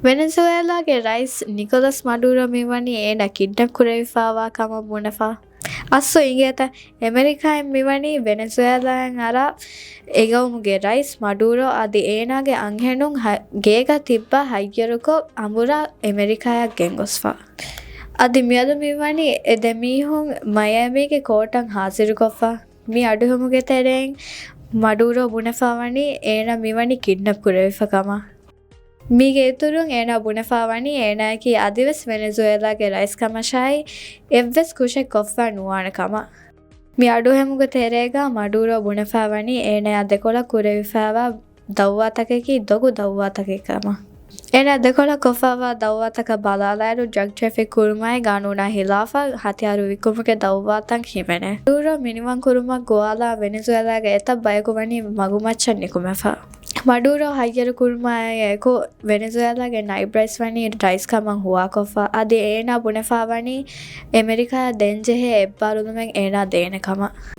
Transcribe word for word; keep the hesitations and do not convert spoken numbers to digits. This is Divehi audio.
ވެނެޒުއޭލާގެ ރައީސް ނިކޮލަސް މަޑޫރޯ މިވަނީ އޭނާ ކިޑްނަޕް ކުރެވިފާވާ ކަމަށް ބުނެފަ. އަސްލު އިނގޭތަ؟ އެމެރިކާއިން މިވަނީ ވެނެޒުއޭލާއަށް އަރާ އެގައުމުގެ ރައީސް މަޑޫރޯ އަދި އޭނާގެ އަންހެނުން ހަ-، ގޭގަ ތިއްބާ ހައްޔަރުކޮށް އަނބުރާ އެމެރިކާއަށް ގެންގޮސްފަ. އަދި މިއަދު މިވަނީ އެ ދެ މީހުން މަޔަމީގެ ކޯޓަށް ހާޒިރުކޮށްފަ. މި އަޑުއެހުމުގެ ތެރެއިން މަޑޫރޯ ބުނެފާވަނީ އޭނާ މިވަނީ ކިޑްނަޕް ކުރެވިފަ ކަމަށް. މީގެ އިތުރުން އޭނާ ބުނެފާވަނީ އޭނާއަކީ އަދިވެސް ވެނެޒުއޭލާގެ ރައީސް ކަމަށާއި އެއްވެސް ކުށެއް ކޮށްފަ ނުވާނެ ކަމަށް. މި އަޑުއެހުމުގެ ތެރޭގަ މަޑޫރޯ ބުނެފާވަނީ އޭނާއާ ދެކޮޅަށް ކުރެވިފައިވާ ދައުވާތަކަކީ ދޮގު ދައުވާތަކެއް ކަމަށް. އޭނާ ދެކޮޅަށް ކޮށްފައިވާ ދައުވާތަކަށް ބަލާލާއިރު، ޑްރަގް ޓްރެފިކް ކުރުމާއި ގާނޫނާ ހިލާފަށް ހަތިޔާރު ވިއްކުމުގެ ދައުވާތައް ހިމެނޭ. މަޑޫރޯ މިނިވަން ކުރުމަށް ގޮވާލާ ވެނެޒުއޭލާގެ އެތައް ބަޔަކު ވަނީ މަގުމައްޗަށް ނިކުމެފަ. މަޑޫރޯ ހައްޔަރު ކުރުމާއެކު ވެނެޒުއޭލާގެ ނައިބް ރައީސް ވަނީ ރައީސް ކަމަށް ހުވާކޮށްފަ. އަދި އޭނާ ބުނެފާވަނީ އެމެރިކާއަށް ދޭންޖެހޭ އެއްބާރުލުމެއް އޭނާ ދޭނެ ކަމަށް.